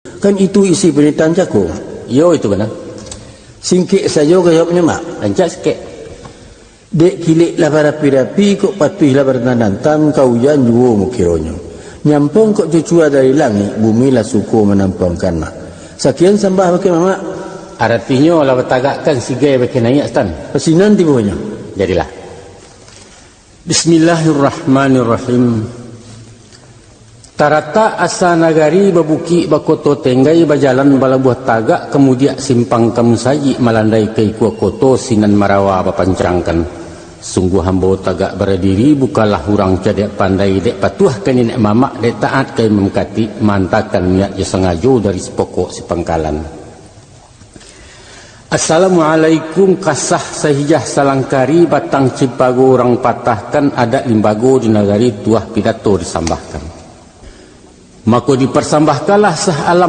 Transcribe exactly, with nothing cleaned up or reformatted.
Kan itu isi panitahan cako. Iyo, itu bana. Singkek sajo ka jawabnyo, Mak. Rancak sikek. Dek kilek lah barapi-rapi, kok patuih lah barantam-rantam, ka ujan juo mukironyo. Nyampong kok cucua dari langik, bumi lah suko manampuangkan, Mak. Sakian sambah bakeh Mamak. Aratinyo lah batagakkan sigai bakeh naiak, Sutan. Pasinan tibonyo. Jadilah. Bismillahirrahmanirrahim. Taratak asa nagari babukik bakoto tenggai, bajalan balabuah tagak, kamudiak simpang kamusajik, malandai ka ikua koto sinan marawa bapancangkan. Sungguah ambo tagak baradiri, bukanlah urang cadiak pandai, dek patuah ka niniak mamak, dek taat ka imam katik, maantakan niat jo sangajo dari sipokok sipangkalan. Assalamualaikum, kasah sahijah salangkari, batang cipago urang patahkan, adat limbago di nagari, tuah pidato disambahkan. Mako diparsambahkanlah sah alam